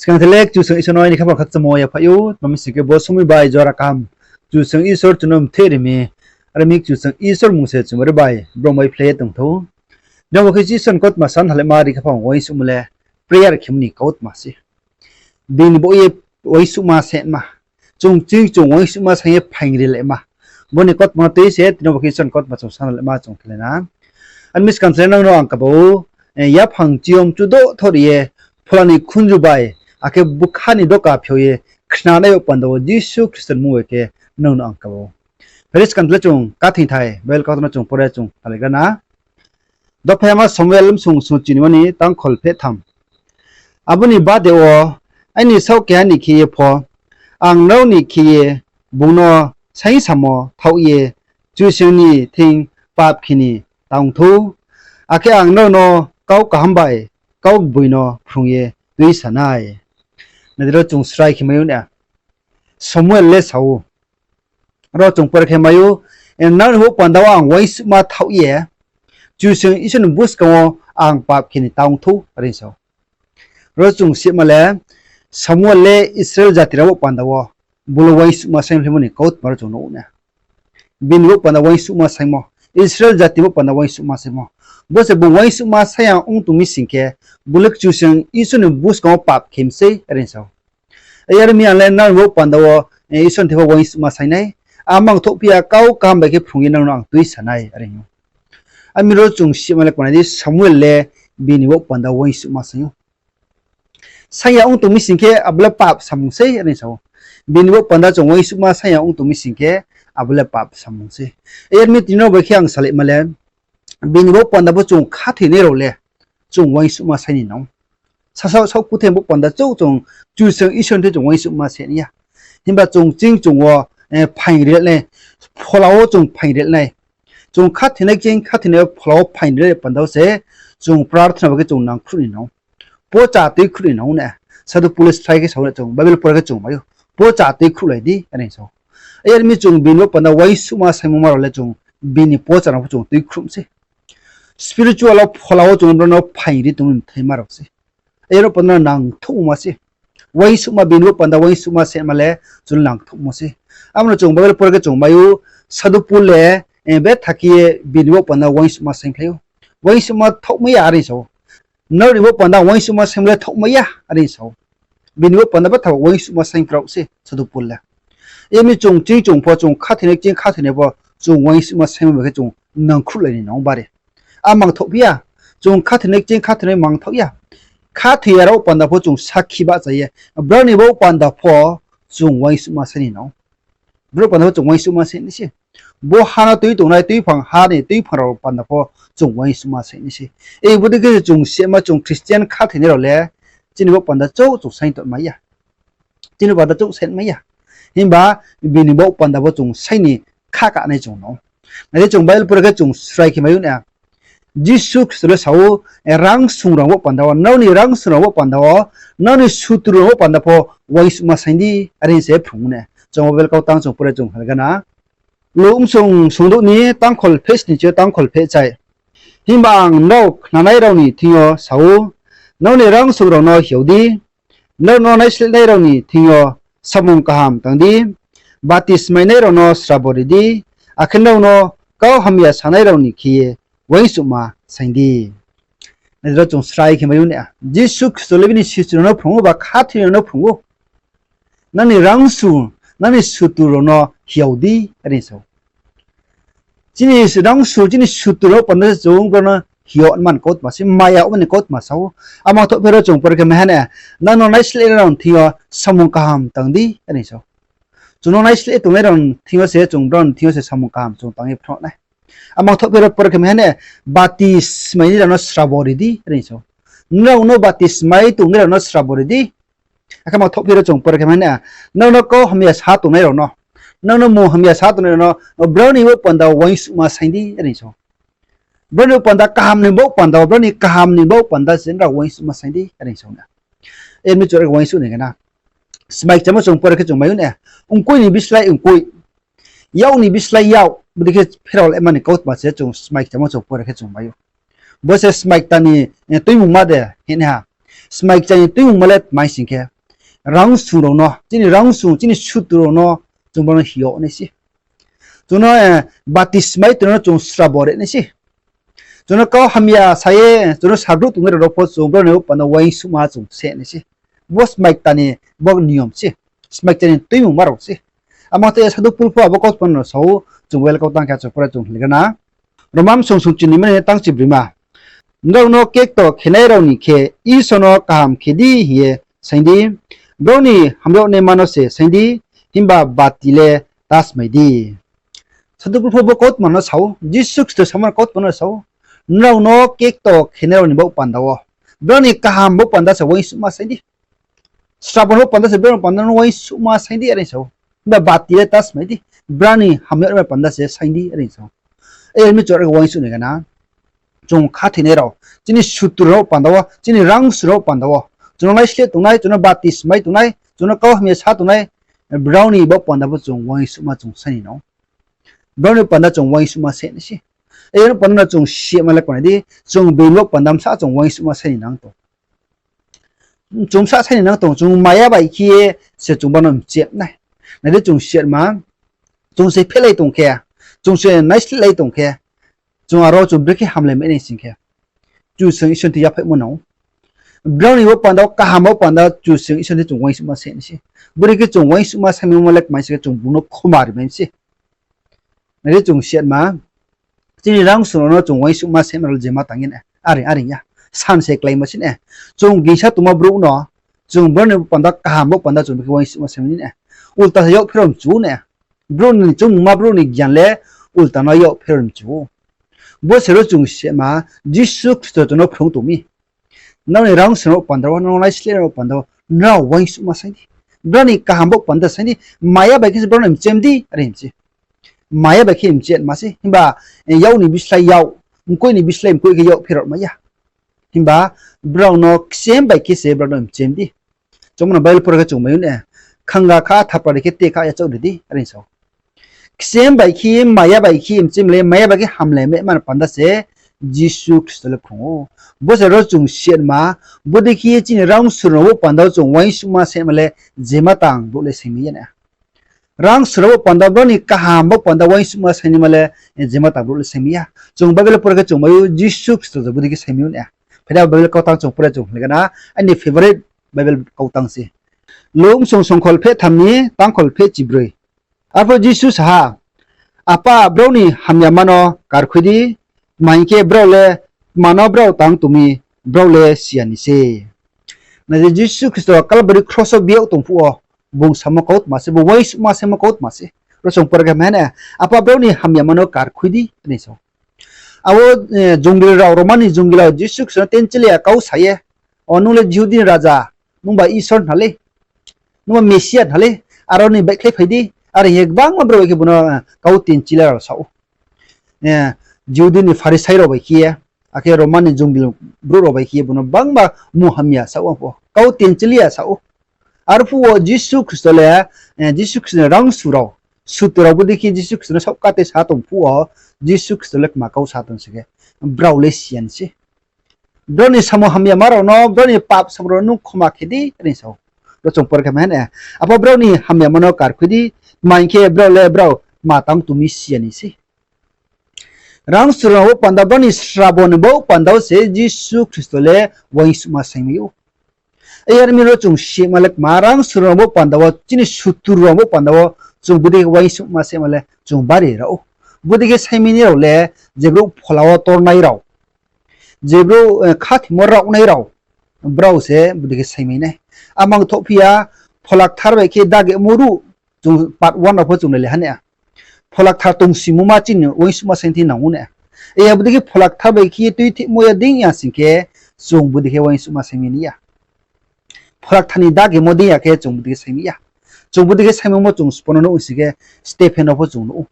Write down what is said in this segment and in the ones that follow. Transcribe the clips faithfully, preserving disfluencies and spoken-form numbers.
Skang thelek Kchusoyang Isor no aini khaphang khakchangmo yaphaih ou, tma mi sing khe bo somoi bai jora kaham Kchusoyang Isor chung no mthe ri mi, are mi Kchusoyang Isor mmung se chung bari bai brom bai phlai ye tong thou. Jabo khe Isor ni kautma san halaima ri khaphang uaingsouhmo le prayer khemo ni kautma se. Bini baoh ye uaingsouhma saingma. Chung ching chung uaingsouhma saing ye phaing ri laima. Bo ni kautma no tui se tini bo khe Isor ni kautma chung san halaima chung khelai na. Are mi skang thelek nang no ang kaba ou, yaphang chiyom chudo thor ye, phola ni khunju bai, akhe bkha ni doka phiao ye, khnanai yo panda wo Jisu Khristo ni mmung bai khe nang no ang kaba ou. Phai di skang thelek chung kathing thai Bible kautma no chung pore chung talaigra na. Dophaima Samuel bsung sung chinima ni tangkhol pheh tham. Abo ni bade wo, aini saoh keha ni khe ye pho, ang nrao ni khe ye bung no saing samo thaoh ye, Kchusoyang ni thing pap khe ni tang thou, akhe ang nrao no kau kaham bai kau gboi no phrung ye tuisa nai. Nai di, ro chung srai khe mai ou na. Samuel le sa ou, ro chung pore khe mai ou, nrao ni bo panda wo ang uaingsouhma thaoh ye, Kchusoyang Isor ni buskang wo ang pap khe ni tang thou, are sa ou. Ro chung sima le, Samuel le Israel jati rao bo panda wo, bung le uaingsouhma saingphlaimo ni kautma ro chung nuh ou na. Bini bo panda uaingsouhma saingmo, Israel jati bo panda uaingsouhma saingmo. Bo se bung uaingsouhma saing ya ong tong mi sing khe, bung le Kchusoyang Isor ni buskang wo pap khe mi sei, are sa ou. Yar mi ang le nrao ni bo panda wo, Isor ni thing pho uaingsouhma saing nai. Amang thohphi ya kau kaham bai khe phrung ye nang no ang tuisa nai, are ou. Ami ro chung sima le kmanai di, Samuel le bini bo panda uaingsouhma saing ou. Saing ya ong tong mi sing khe abo le pap samung sei, are sa ou. Bini bo panda chung uaingsouhma saing ya ong tong mi sing khe abo le pap samung sei. Yar mi tini no bai khe ang salaima le, bini bo panda pho chung khathoinai rao le, chung uaingsouhma saing ni nang ou. Sasaoh saoh kuthe bo panda chouh chung Kchusoyang Isor ni thing chung uaingsouhma saing ya. Himba chung ching chung wo, phaing ri nai, phola wo chung phaing ri nai. Chung khathoinai ching khathoinai phola wo phaing ri nai panda wo se, chung prarthana bai khe chung nangkhruh ni nang ou. Pocha tuikhruh ni nang ou na. Sadhu Pol le srai khe sa ou na, chung Bible pore khe chung mai ou. Pocha tuikhruhlai di, are sa ou. Yar mi chung bini bo panda uaingsouhma saingmo ma rao le chung bini pocha rao pho chung tuikhruh sei. Spiritual wo phola wo chung brao no phaing ri tong mthaima rao sei. Yar panda no nangthouhmo ma sei. Uaingsouhma, bini bo panda uaingsouhma saingma le chung nangthouhmo sei. Abo no chung Bible pore khe chung mai ou, Sadhu Pol le, betha khe ye bini bo panda uaingsouhma saingphlai ou. Uaingsouhma thaohmai ya, are sa ou. Nrao ni bo panda uaingsouhma saingmo le thaohmai ya, are sa ou. Bini bo panda betha uaingsouhma saingphlai sei Sadhu Pol le. Yar mi chung ching chung pho chung khathoinai ching khathoinai pho chung uaingsouhma saingmo bai khe chung nangkhruhlai ni nang ou bari. Amang thohphi ya, chung khathoinai ching khathoinai mangthaoh ya. Khathoi ya rao panda pho chung sakhi bahcha ye, brao ni bo panda pho chung uaingsouhma saing ni nang ou. Brao panda pho chung uaingsouhma saing ni sei. Bo ha no tui tongnai tuiphang, ha ni tuiphang rao panda pho chung uaingsouhma saing ni sei. Bodei khe chung sima chung Christian khathoinai rao le, chini bo panda chouh chung saing tongmai ya. Chini bo panda chouh saingmai ya. Himba bini bo panda pho chung saing ni kha kanai chung no. Nai di, chung Bible pore khe chung srai khe mai ou na. Jisu Khristo le sa ou, rangsung rao bo panda wo, nrao ni rangsung rao bo panda wo, nrao ni sutru rao bo panda pho uaingsouhma saing di, are se phrung ou na. Chung Bible kau tang chung pore chung halagra na. Luk bsung sungdouh ni tangkhol pheh sni chi yo tangkhol pheh chai. Himba ang nrao khnanai rao ni thing yo sa ou, nrao ni rangsung rao no hiao di, nrao no naislehnai rao ni thing yo samung kaham tang di, batismainai rao no srabo ri di, akhe nrao no kau hamya sanai rao ni khe ye uaingsouhma saing di. Nai di, ro chung srai khe mai ou na. Jisu Khristo le bini sistir rao no phrung ou ba khathoi rao no phrung ou. Nang ni rangsung, nang ni sutru rao no hiao di, are sa ou. Chini rangsung, chini sutru rao panda se chung brao no hiao man kautma se, maya man ni kautma sa ou. Amang thohphi ro chung pore khe mai ha na, nang no naislehnai rao ni thing yo samung kaham tang di, are sa ou. Chung no naisleh tongnai rao ni thing yo se, chung brao ni thing yo se samung kaham chung tang ye phnuh nai. Amang thohphi ro pore khe mai ha na, batismainai rao no srabo ri di, are sa ou. Nrao no batismai tongnai rao no srabo ri di. Akhe amang thohphi ro chung pore khe mai ha na, nrao no kau hamya sa tongnai rao no, nrao no mung hamya sa tongnai rao no, brao ni bo panda uaingsouhma saing di, are sa ou. Brao ni bo panda kaham ni bo panda, brao ni kaham ni bo panda se nrao uaingsouhma saing di, are sa ou na. Yar mi chung uaingsouh nai khe na. Smai kchamo chung pore khe chung mai ou na. Ongkoi ni bislái ongkoi, yak ni bislái yak, bodei khe pherao le mani kautma se chung smai kchamo chung pore khe chung mai ou. Bo se smai kta ni tuimungma de hing nai ha. Smai kta ni tuimungma le tma hing sing khe, rangsung rao no, chini rangsung, chini sutur rao no chung brao no hi yag nai se. Chung no, eh, batismai tong no chung srabo ri nai se. Chung no kau hamya sa ye, chung no sagruh tongnai rao pho chung brao ni bo panda uaingsouhma chung se nai se. Bo smai kta ni bo niyom se. Smai kta ni tuimungma rao se. Amang te Sadhu Pol pho abo kautma no sa ou, chung Bible kautang khe chung pore chung hinggra na. Roma bsong sungchini mani tang chibroima. Nrao no kekto khenai rao ni khe Isor no kaham khe di hing ye saing di. Brao ni hamyagnaima no se saing di, himba bati le ta smai di. Sadhu Pol pho bo kautma no sa ou, Jisu Khristo samo kautma no sa ou. Nrao no kekto khenai rao ni bo panda wo, brao ni kaham bo panda se uaingsouhma saing di. Srabo ni bo panda se brao ni panda no uaingsouhma saing di, are sa ou. Himba bati le ta smai di. Brao ni hamyagnaima panda se saing di, are sa ou. Are mi chung are uaingsouh nai gana. Chung khathoinai rao, chini sutur rao panda wo, chini rangsur rao panda wo, chung no naisleh tongnai, chung no batismai tongnai, chung no kau hamya sa tongnai, brao ni bo panda pho chung uaingsouhma chung saing ni nang ou. Brao ni panda chung uaingsouhma se nai se. Are ni panda no chung sima le kma nai di, chung being bo panda bsa chung uaingsouhma saing ni nang tong. Chung bsa saing ni nang tong, chung maya bai khe ye se chung brao no mchem nai. Nai di chung sima, chung se phehlai tong khe, chung se naisleh lai tong khe, chung aro chung brekhe hamlai mai nai sing khe, Kchusoyang Isor ni thing yaphaihmo nang ou. Brao ni bo panda wo, kaham bo panda wo Kchusoyang Isor ni thing chung uaingsouhma se nai se. Bodei khe chung uaingsouhma saingmaimo le kmai se khe chung bung no khoma rimai se. Nai di chung sima, chini rangsur rao no chung uaingsouhma saingma rao le jema tang ye na, are, are ya. San se kláima se na. Chung gingsa tongma brouh no, chung brao ni panda kaham bo panda chung brekhe uaingsouhma saingmai ni na. Ulta se yak pherao mchu na. Brouh ni choungmungma, brouh ni gian le ulta no yak pherao mchu ou. Bo se ro chung sima, Jisu Khristo chung no phrung tong mi. Nrao ni rangsur rao panda wo, nrao naisleh rao panda wo, nrao uaingsouhma saing di. Brao ni kaham bo panda saing di, maya bai khe se brao no mchem di, are hing se. Maya bai khe mchemma se, himba, eh, yak ni bislái yak, mkoih ni bislái mkoih khe yak pherao mai ya. Himba, brao no kchem bai khe se brao no mchem di. Chung no Bible pore khe chung mai ou na, khanga kha thapra ri khe te kha yachaoh ri di, are sa ou. Kchem bai khe, maya bai khe mchem le, maya bai khe hamlai mai ma panda se Jisu Khristo le phrung ou. Bo se ro chung sima, bodei khe chini rangsur rao bo panda wo chung uaingsouhma saingma le jema tang brouh le saingmai ya na. Rangsur rao bo panda, brao ni kaham bo panda uaingsouhma saingnaima le, eh, jema tang brouh le saingmai ya. Chung Bible pore khe chung mai ou, Jisu Khristo je bodei khe saingmai ou na. Phai di abo Bible kautang chung pore chung hinggra na, aini favorite Bible kautang se. Luk bsong songkhol pheh tham ni tangkhol pheh chibroi. Arphuh Jisu sa ha, Apa, brao ni hamyama no karkhui di, tma hing khe brao le, tma no brao tang tong mi, brao le si ya ni se. Nai di, Jisu Khristo Kalbari kros wo biyag tong phuh wo, bung samo kautma se, bung uaingsouhma saingmo kautma se. Ro chung pore khe mai ha na, Apa, brao ni hamyama no karkhui di, are sa ou. Abo, eh, jongil rao, Roma ni jongil rao Jisu Khristo no tenchili ya kau sa ye, O nung le Jihudi ni raja, nungba Isor hna le, nungba Mesia hna le, aro ni baihkhlai phai di, are hing ye gbangma brouh bai khe bung no, eh, kau tenchili ya rao sa ou. Eh, Jihudi ni Pharisai rao bai khe ye, akhe Roma ni jongil brouh rao bai khe ye bung no gbangma munghamya sa ou, kau tenchili ya sa ou. Arphuh wo Jisu Khristo le, eh, Jisu Khristo ni rangsur rao, sutur rao bodei khe Jisu Khristo no saohkate sa tong phuh wo, Jisu Khristo le kma kau sa tong se khe, brao le si ya ni se. Brao ni samung hamyama rao no, brao ni pap samung rao no nung khoma khe di, are sa ou. Ro chung pore khe mai ha na, Apa, brao ni hamyama no karkhui di, tma hing khe brao le brao tma tang tong mi si ya ni se. Rangsur rao bo panda, brao ni srabo ni bo panda wo se Jisu Khristo le uaingsouhma saingmai ou. Yar mi ro chung sima le kma, rangsur rao bo panda wo, chini sutur rao bo panda wo, chung bodei khe uaingsouhma saingma le chung bari ra ou. Bodei khe saingmai nai rao le, je brouh phola wo tornai rao, je brouh, eh, khathoimo raonai rao, brao se bodei khe saingmai nai. Amang thohphi ya, Phola Kthar bai khe dagemo ruh, chung part one rao pho chung nai le ha na. Phola Kthar tongsimo ma chini uaingsouhma saing thing nang ou na. Iya bodei khe Phola Kthar bai khe tuithimo ya dei ya sing khe, chung bodei khe uaingsouhma saingmai ni ya. Phola Kthar ni dagemo dei ya khe chung bodei khe saingmai ya. Chung bodei khe saingmaimo chung sbo no nuh sing khe, Stephen no pho chung nuh ou.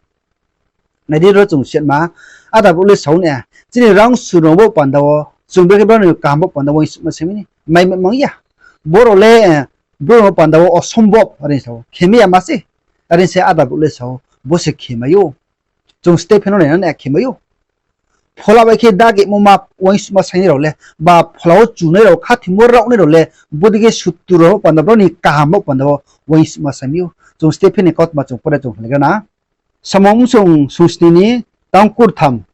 Nai di ro chung sima, áda brouh le sa ou na, chini rangsur rao bo panda wo, chung brekhe brao ni kaham bo panda wo uaingsouhma saingmai ni, mai, mai mang ya. Boro le, eh, brouh rao panda wo osombob, are sa ou, khemai ya ma se. Are se áda brouh le sa ou, bo se khemai ou. Chung Stephen no nai na, khemai ou. Phola bai khe dagemo ma uaingsouhma sainai rao le, ba phola wo chunai rao, khathoimo raonai rao le, bodei khe sutru rao panda, brao ni kaham bo panda wo uaingsouhma saimi ou. Chung Stephen ni kautma chung pore chung khlaigra na. Samung bsung sungsni ni tang kurtham.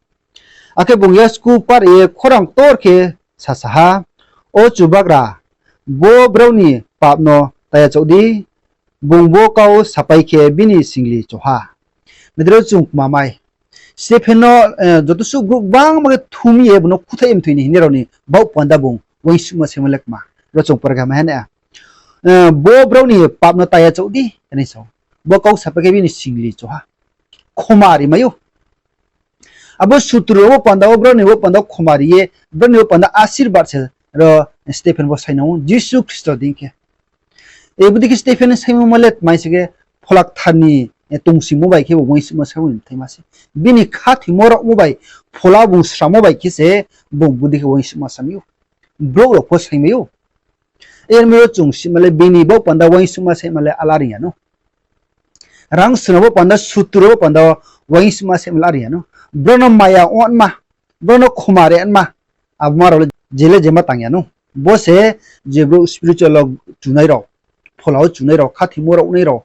Akhe bung yasku pare ye khorang ktor khe sasa ha, O Chubagra, bo brao ni pap no ta yachaoh di, bung bo kau sapai khe bini singli cho ha. Nai di ro chung kmamai. Stephen no, eh, joto suh brouh gbangma khe thum ye bung no khuthaih ye mthoi ni hing ye rao ni baoh panda bung uaingsouhma saimo le kma. Ro chung pore khe mai ha na. Eh, bo brao ni pap no ta yachaoh di, hing ye sa ou. Bo kau sapai khe bini singli cho ha. Khoma ri mai ou. Abo sutru rao bo panda wo, brao ni bo panda wo khoma ri ye, brao ni bo panda asirbad se ro Stephen bo sainang ou, Jisu Khristo dei khe. E, bodei khe Stephen saimo ma le tmai se khe, Phola Kthar ni, e, tongsingmo bai khe bo uaingsouhma saimo ni bthaima se. Bini khathoimo raomo bai phola bung sramo bai khe se bung bodei khe uaingsouhma saimi ou. Brouh rao pho saimai ou. Yar mi ro chung sima le bini baoh panda uaingsouhma saima le ala ri ya nou. Rang suna bo panda, sutru rao bo panda uaingsouhma saima le ala ri ya nou. Brao no maya ong ma, brao no khoma ri ma, abo ma rao le je le jema tang ya nou. Bo se je brouh spiritual wo chunai rao, phola wo chunai rao, khathoimo raonai rao,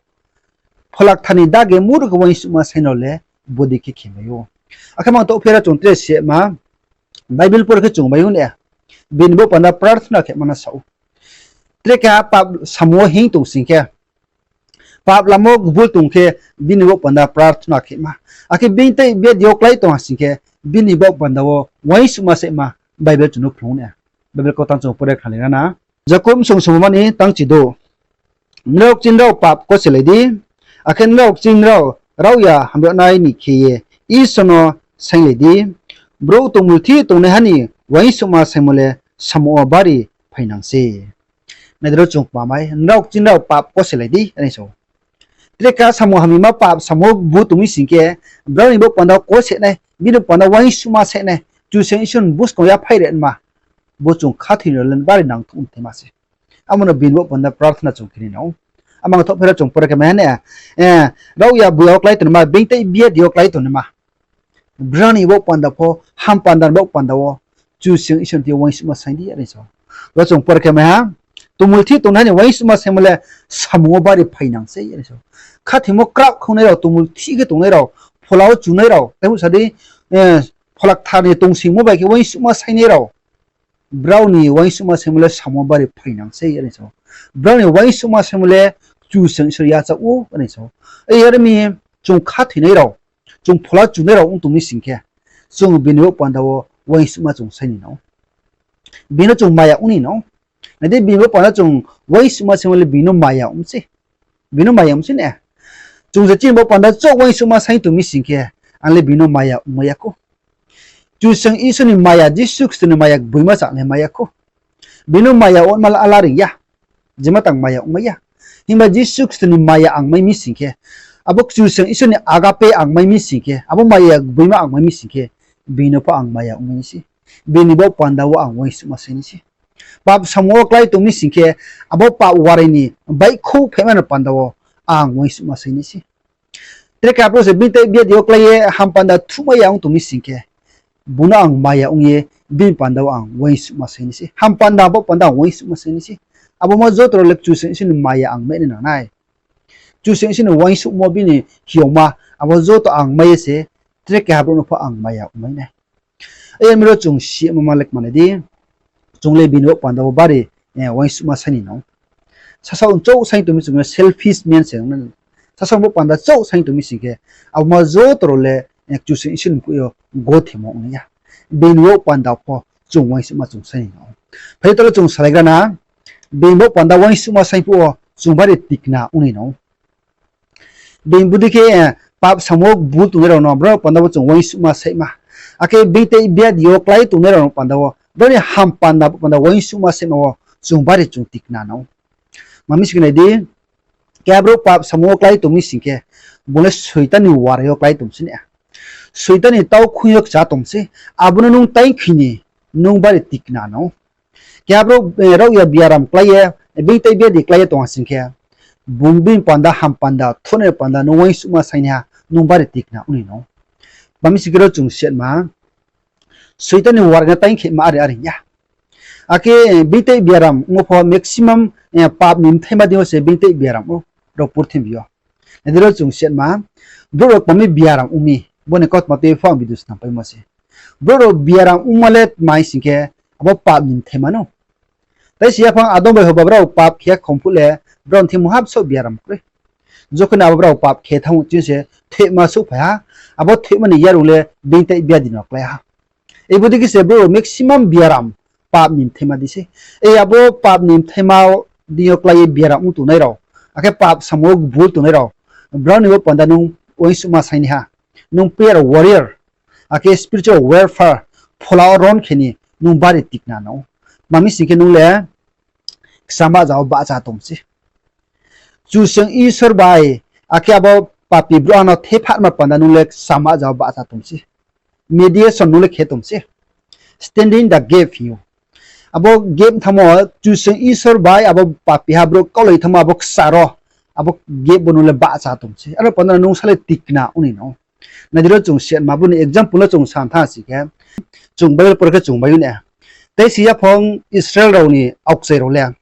Phola Kthar ni dagemo ro khe uaingsouhma sainai rao le bodei khe khemai ou. Akhe mang to phera chung tre sima, Bible pore khe chung mai ou na, bini bo panda prarthna khe ma no sa ou. Tre keha pap samung wo hing tong sing khe, pap lamo gbul tong khe, bini bo panda prarthna khe ma. Akhe being tei biadi yo klái tong ha sing khe, bini bo panda wo uaingsouhma saima Bible chung no phrung na. Bible kautang chung pore khnalai na. Jakob bsung sungmoma ni tang chi do. Nrao kching nrao pap koselai di, akhe nrao kching nrao rao ya hamyag nai ni khe ye Isor no sainglai di. Brouh tongmulthih tongnaiha ni uaingsouhma saimo le samung wo bari phainang se. Nai di ro chung kmamai, nrao kching nrao pap koselai di, are sa ou. Tre keha samung hamyama pap samung bu tong mi sing khe, brao ni bo panda wo kose nai, bini panda wo uaingsouhma se nai, Kchusoyang Isor ni buskang wo yaphai ri ma, bo chung khathoi ni rao le bari nangthouh mthaima se. Amo no bini bo panda prarthna chung khe ni nang ou. Amang thoh phera chung pore khe mai ha na, eh, rao ya buya wo klái tongnaima, being tei biadi yo klái tongnaima, brao ni bo panda pho, ham panda ni bo panda wo, Kchusoyang Isor ni thing yo uaingsouhma saing di, are sa ou. Ro chung pore khe mai ha, tongmulthih tongnaiha ni uaingsouhma saimo le samung wo bari phainang se, are sa ou. Khathoimo kraoh khaungnai rao, tongmulthih khe tongnai rao, phola wo chunai rao, tei phuh sa di, eh, Phola Kthar ni tongsingmo bai khe uaingsouhma sainai rao, brao ni uaingsouhma saimo le samung wo bari phainang se, are sa ou. Brao ni uaingsouhma saimo le Kchusoyang Isor yachaoh ou, are sa ou. Yar mi chung khathoinai rao, chung phola chunai rao ong tong mi sing khe, chung bini bo panda wo uaingsouhma chung sai ni nang ou. Bini no chung maya ong ni nang ou. Nai di, bini bo panda chung uaingsouhma saimo le bini no maya ong se. Bini no maya ong se na. Chung je chini bo panda chouh uaingsouhma sai tong mi sing khe, ang le bini no maya ongmai ya khou. Kchusoyang Isor ni maya, Jisu Khristo ni maya gboima chang le mai ya khou. Bini no maya ongma le ala ri ya. Jema tang maya ongmai ya. Himba Jisu Khristo ni maya ang mai mi sing khe, abo Kchusoyang Isor ni agape ang mai mi sing khe, abo maya gboima ang mai mi sing khe, bini no pho ang maya ongmai nai se. Bini bo panda wo ang uaingsouhma sai nai se. Pap samung wo klái tong mi sing khe, abo pap warai ni baihkhouh phaima ni panda wo ang uaingsouhma sai nai se. Tre keha brouh se being tei biadi yo klái ye ham panda thuhmai ya ong tong mi sing khe, bung no ang maya ong ye bini panda wo ang uaingsouhma sai nai se. Ham panda, bo panda ang uaingsouhma sai nai se. Abo ma joto rao le Kchusoyang Isor ni maya ang mai nai nang nai. Kchusoyang Isor ni uaingsouhmo bini hiyongma, abo joto ang mai ye se, tre keha brouh no pho ang maya ongmai nai. Yar mi ro chung sima ma le kmanai di, chung le bini bo panda wo bari, eh, uaingsouhma sai ni nang ou. Sasaoh chouh sai tong mi chung le selfish man se ong nai. Sasaoh bo panda chouh sai tong mi sing khe, abo ma joto rao le, eh, Kchusoyang Isor ni mkoih yo gothemo ong nai ya. Bini bo panda pho chung uaingsouhma chung sai ni nang ou. Phai di, taoh le chung salaigra na, bini bo panda uaingsouhma sai phuh wo chung bari tikna ong ni nang ou. Being bodei khe, eh, pap samung wo bu tongnai rao no, brao panda wo chung uaingsouhma saima. Akhe being tei biadi yo klái tongnai rao no panda wo, brao ni ham panda, bo panda uaingsouhma saima wo chung bari chung tikna nang ou. Ma mi sing khe nai di, keha brouh pap samung wo klái tong mi sing khe, bung le Soitan ni warai yo klái tong se na. Soitan ni taukhui yo kcha tong se, abo no nung taingkhi ni, nung bari tikna nang ou. Keha brouh, eh, rao ya biaram klái ye, being tei biadi klái ye tong ha sing khe, bung bini panda, ham panda, thuhnai panda, nung uaingsouhma sainaiha, nung bari tikna ong ni nang ou. Ma mi sing khe ro chung setma, Soitan ni warai no taing khema are are ya. Akhe beingtei biaram ongmo pho maximum pap ni bthaima deing yo se beingtei biaram ou, ro purthimbi yo. Nai di ro chung siatma, brouh rao kma mi biaram ong mi, bo ni kautma tui pho ang video snam paimo se. Brouh rao biaram ongma le tma hing sing khe, abo pap ni bthaima no. Tai si yaphang Adam bai Hoba brao pap khe khong phuh le, brao ni thing mungha bsaoh biaram kroi. Jokhon abo brao pap khe thanng chini se thoima souhphai ha, abo thoima ni yarung le beingtei biadi no klái ha. Ei bodei khe se brouh rao maximum biaram pap ni bthaima di se. Ei abo pap ni bthaima deing yo klái ye biaram ong tongnai rao, akhe pap samung wo gbul tongnai rao, brao ni bo panda nung uaingsouhma saing nai ha. Nung prayer warrior, akhe spiritual warfare, phola wo ron khe ni nung bari tikna nang ou. Tma mi sing khe nung le kcham bahcha wo bahcha tong se. Kchusoyang Isor bai, akhe abo papi brouhha no thepha ma panda nung le kcham bahcha wo bahcha tong se. Mediation nung le khe tong se. Standing the gap hing ou. Abo gap thanngmo, Kchusoyang Isor bai abo papiha brouh kaulai thanngmo abo kchar wo, abo gap bo nung le bahcha tong se. Aro panda nung sa le tikna ong ni nang ou. Nai di ro chung siatma, bo ni example no chung sam thanng si khe, chung Bible por khe chung bai ou na. Tai si yaphang Israel rao ni aokchai rao le,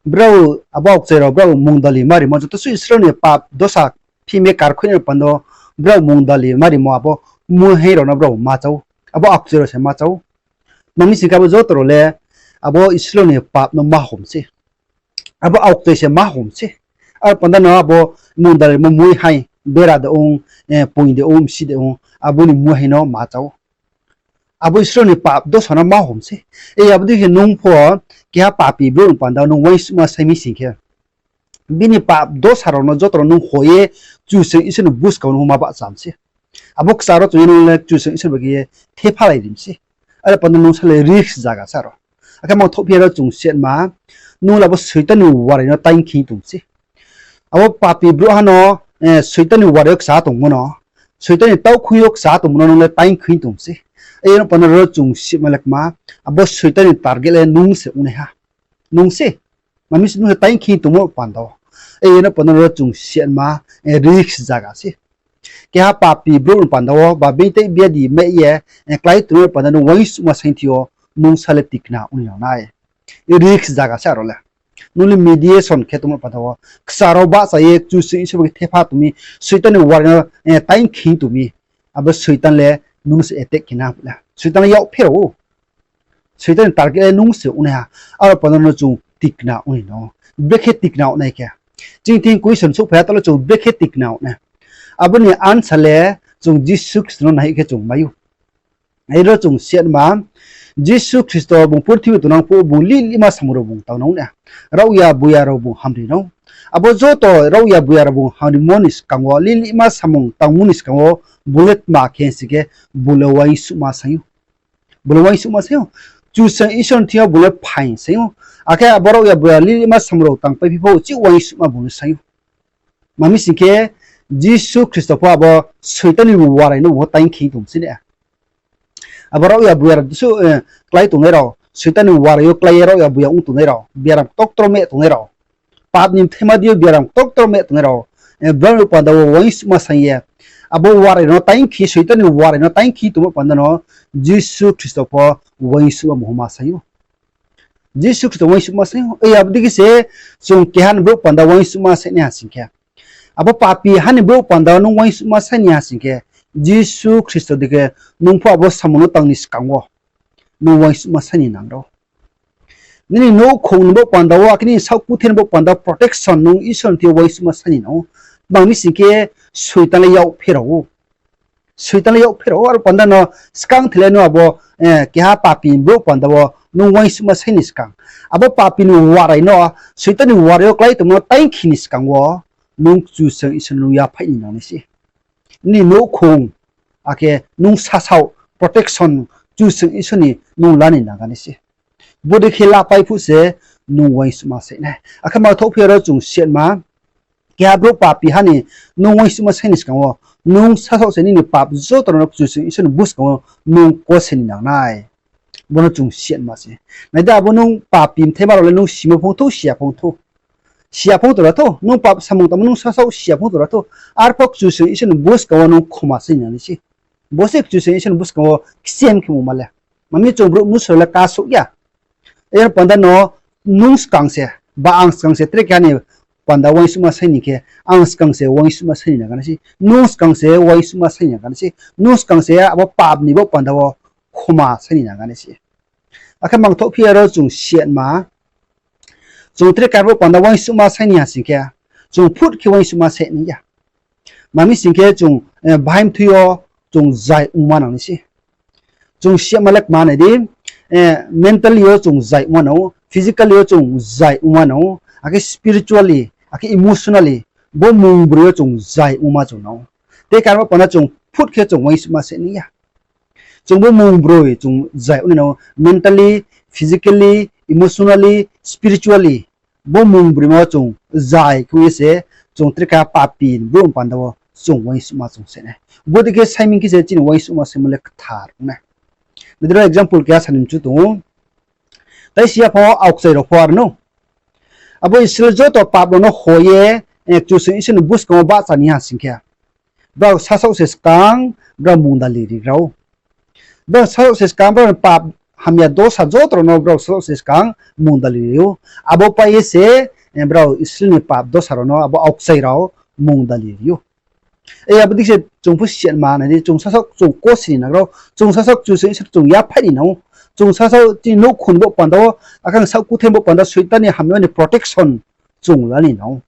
brao, abo aokchai rao brao mungdali ma rimo, joto suh Israel ni pap dosa phime karkhui nai panda wo, brao mungdali ma rimo abo muihaing rao no brao ma chá ou. Abo aokchai rao se ma chá ou. Tma mi sing khe abo joto rao le abo Israel ni pap no ma hom se. Abo aokchai se ma hom se. Aro panda no abo mungdali rimo muihaing, bera de ong, poing de ong, msi de ong, abo ni muihaing no ma chá ou. Abo Israel ni pap dosa no ma hom se. Ei abo dei khe nung pho keha papi brouh ni panda wo nung uaingsouhma saing mi sing khe, bini pap dosa rao no joto rao nung hoi ye Kchusoyang Isor ni buskang wo nung ma bahcham se. Abo kchar wo chung ye nung le Kchusoyang Isor bai khe ye thephalai rim se. Are panda nung sa le risk zaga sa rao. Akhe mangthouhphi ya ro chung siatma, nung le abo Soitan ni warai no taing khe tong se. Abo papi brouhha no Soitan ni warai yo kcha tongmo no, Soitan ni taukhui yo kcha tongmo no nung le taing khe tong se. Ei no panda ro chung siatma le kma, abo Soitan ni target le nung se ong nai ha. Nung se. Tma mi sing nung se taing khe tongmo panda wo. Ei no panda ro chung siatma, risk zaga se. Keha papi brouh ni panda wo ba beingtei biadi meh ye klái tongmo panda nung uaingsouhma saing thi yo, nung sa le tikna ong ni nang nai. Risk zaga se aro le. Nung le mediation khe tongmo panda wo, kchar wo bahcha ye Kchusoyang Isor bai khe thepha tong mi, Soitan ni warai no taing khe tong mi, abo Soitan le nung se attack khe na le. Soitan le yak pherao ou. Soitan ni target le nung se ong nai ha. Aro panda no chung tikna ong ni nang ou. Brekhe tikna ong nai khe, chini thing question souhphai ha, taoh le chung brekhe tikna ong nai. Abo ni answer le chung Jisu Khristo no nai khe chung mai ou. Aro chung siatma, Jisu Khristo bung purthimbi tongnang phuh bung lih lihma samung rao bung tang nang ou na. Raohya buya rao bung hamri nang ou. Abo joto raohya buya rao bung hamrimo ni skang wo, lih lihma samung tangmo ni skang wo, bung le tma khe sing khe, bung le uaingsouhma saing ou. Bung le uaingsouhma saing ou. Kchusoyang Isor ni thing yo bung le phaing saing ou. Akhe abo raohya buya lih lihma samung rao tangpaiphi pho, uchih uaingsouhma bung le saing ou. Tma mi sing khe, Jisu Khristo pho abo Soitan ni warai no bung pho taing khe tong se na. Abo raohya buya rao jesuh klái tongnai rao, Soitan ni warai yo klái ye raohya buya ong tongnai rao, biaram ktoktor meh tongnai rao, pap ni bthaima deing yo biaram ktoktor meh tongnai rao, brao ni panda wo uaingsouhma saing ye, abo warai no taing khe, Soitan ni warai no taing khe tongmo panda no Jisu Khristo pho uaingsouhma bung ma saing ou. Jisu Khristo uaingsouhma saing ou. Ei abo dei khe se chung keha ni brouh panda uaingsouhma saing nai ha sing khe, abo papi ha ni brouh panda wo nung uaingsouhma saing nai ha sing khe, Jisu Khristo dei khe nung pho abo samung no tang ni skang wo nung uaingsouhma saing ni nang rao. Nini nouhkhong ni brouh panda wo, akhe nini saohkuthe ni brouh panda wo protection nung Isor ni thing yo uaingsouhma saing ni nang ou. Tma mi sing khe, Soitan le yak pherao ou. Soitan le yak pherao ou, aro panda no skang thele no abo, keha papi brouh panda wo nung uaingsouhma saing ni skang, abo papi ni warai no, Soitan ni warai yo klái tongmo no taing khe ni skang wo, nung Kchusoyang Isor no nung yaphaih ni nang nai se. Nini nouhkhong, akhe nung sasaoh protection Kchusoyang Isor ni nung la ni nang nai se. Bodei khe lapai phuh se nung uaingsouhma saing nai. Akhe mangthouhphi ya ro chung siatma, keha brouh papi ha ni nung uaingsouhma saing ni skang wo, nung sasaoh se nini pap joto rao no Kchusoyang Isor ni buskang wo nung kose ni nang nai. Bo no chung siatma se. Nai di, abo nung papi bthaima rao le nung simo phung thou, siya phung thou. Siya phung tora thou, nung pap samung tangmo nung sasaoh siya phung tora thou. Arphuh Kchusoyang Isor ni buskang wo nung khoma saing ni nang nai se. Bo se Kchusoyang Isor ni buskang wo kchem khe mungma le. Ma mi chung brouh mnusu le kasouh ya. Aro panda no nung skang se, ba ang skang se tre keha ni panda uaingsouhma sai ni khe, ang skang se uaingsouhma sai ni nang nai se, nung skang se uaingsouhma sai ni nang nai se, nung skang se abo pap ni bo panda wo khoma sai ni nang nai se. Akhe mangthoh phi aro chung siatma, chung tre keha bo panda uaingsouhma sai ni ha sing khe, chung phut khe uaingsouhma sai ni ya. Ma mi sing khe chung, eh, bahai mthui yo chung zai ongma nang nai se. Chung siatma le kma nai di, eh, mentally yo chung zai ongma nang ou, physically yo chung zai ongma nang ou, akhe spiritually, akhe emotionally, bo mungbroi yo chung zai ongma chung nang ou. Tre keha bo panda chung phut khe chung uaingsouhma sai ni ya. Chung bo mungbroi chung zai ong nai nang ou, mentally, physically, emotionally, spiritually, bo mungbroi ma chung zai khe ye se, chung tre keha papi brouh panda wo chung uaingsouhma chung sai nai. Bodei khe sai mi khe se chini uaingsouhma saimo le kthar ong nai. Nai di ro example keha sa ni mchu tong ou. Tai si ya pho aokchai rao pho aro no. Abo Israel joto pap rao no ho ye, eh, Kchusoyang Isor ni buskang wo bahcha ni ha sing khe, brao sasaoh se skang brao mungdali ri rao. Brao sasaoh se skang brao ni pap hamya dosa joto rao no brao sasaoh se skang mungdali ri ou. Abo pai ye se, eh, brao Israel ni pap dosa rao no abo aokchai rao mungdali ri ou. E abo dei khe se chung pho siatma nai di, chung sasaoh chung kosri ni nang rao, chung sasaoh Kchusoyang Isor chung yaphaih ni nang ou. Chung sasaoh chini nouhkhong bo panda wo, akhe saoh kuthai bo panda Soitan ni hamya ni protection chung la ni nang ou.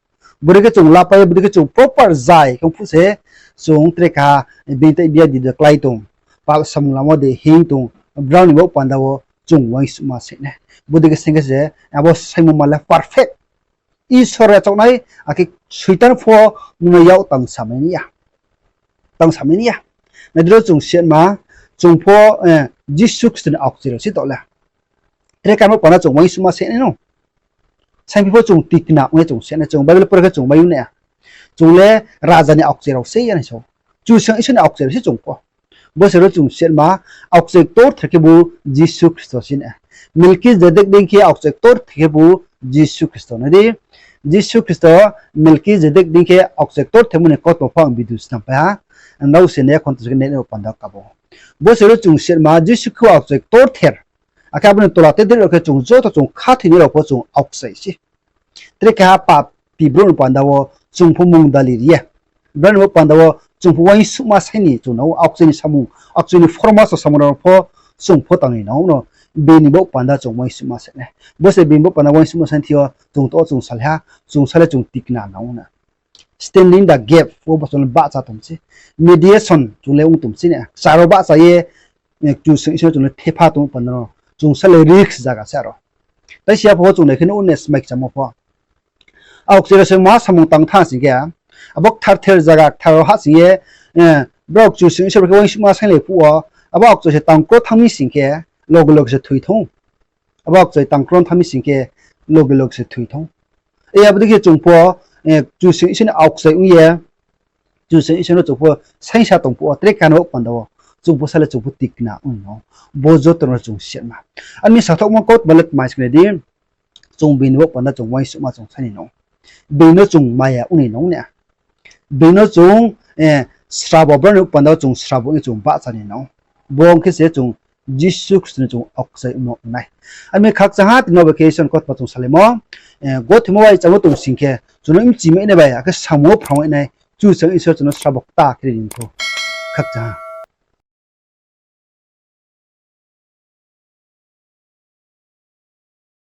Bodei khe chung lapai ye, bodei khe chung proper zai khe ong phuh se, chung tre keha bini tai biya di de klái tong, pap samung lama de hing tong, brao ni bo panda wo chung uaingsouhma sai nai. Bodei khe sing khe se, abo saimo ma le perfect. Isor ya chaoh nai, akhe Soitan pho nung no yak tang samai ni ya. Nai di ro chung siatma, chung pho, eh, Jisu Khristo ni aokchai rao se to le. Tre keha bo panda chung uaingsouhma sai nai no. Saingphi pho chung tikna ong ye chung se nai, chung Bible pore khe chung mai ong nai. Chung le raja ni aokchai rao se ya nai so. Kchusoyang Isor ni aokchai rao se chung pho. Bo se ro chung siatma, aokchai ktorther khebu Jisu Khristo se nai. Melkizedek dei khe aokchai ktorther khebu Jisu Khristo. Nai di, Jisu Khristo Melkizedek dei khe aokchai ktorther mo ni kautma pho ang video snam pai ha. Nrao se nai khonto se khe nai no panda kabo. Bo se ro chung siatma, Jisu khe aokchai ktorther. Akhe abo ni tola tedri rao khe chung joto chung khathoinai rao pho chung aokchai se. Tre keha papi brouh ni panda wo chung pho mungdali ri ye, brao ni bo panda wo chung pho uaingsouhma sai ni chung nang ou, aokchai ni samung, aokchai ni phormaso samung rao pho chung pho tang ni nang ou no, bini bo panda chung uaingsouhma sai nai. Bo se bini bo panda uaingsouhma sai ni thing yo chung to chung salai ha, chung sa le chung tikna nang ou na. Standing the gap, wo bo chung le bahcha tong se. Mediation chung le ong tong se na. Kchar rao bahcha ye, eh, Kchusoyang Isor chung le thepha tong panda no. Chung sa le risk zaga se aro. Tai si ya pho chung nai khe no unes mai kchamo pho. Aokchai rao se ma samung tang tha sing khe, abo kthar ther zaga kthar rao hahsoing ye, eh, brao Kchusoyang Isor khe uaingsouhma sainglai phuh wo, abo aokchai se tangkro thanng mi sing khe, loge loge se thoi thong. Abo aokchai tangkro thanng mi sing khe, loge loge se thoi thong. E abo dei khe chung pho, eh, Kchusoyang Isor ni aokchai ong ye, Kchusoyang Isor no chung pho saingsa tong phuh wo, tre keha ni bo panda wo, chung pho sa le chung pho tikna ong nai no. Bo joto no chung siatma. Ani sathokmo kautma le tma sing nai di, chung bini bo panda chung uaingsouhma chung sai ni no. Bini no chung maya ong ni no na. Bini no chung, eh, srabo, brao ni bo panda wo chung srabo ong ye chung bahcha ni no. Bo ong khe se chung Jisu Khristo ni chung aokchai ongmo ong nai. Ami khakchang ha, tini bo khe Isor ni kautma chung salaimo, eh, gothoimo bai chamo tong sing khe, chung no mchimai nai bai, akhe samung wo phrangmai nai, Kchusoyang Isor chung no srabo kta khe ri ni thou. Khakchang ha.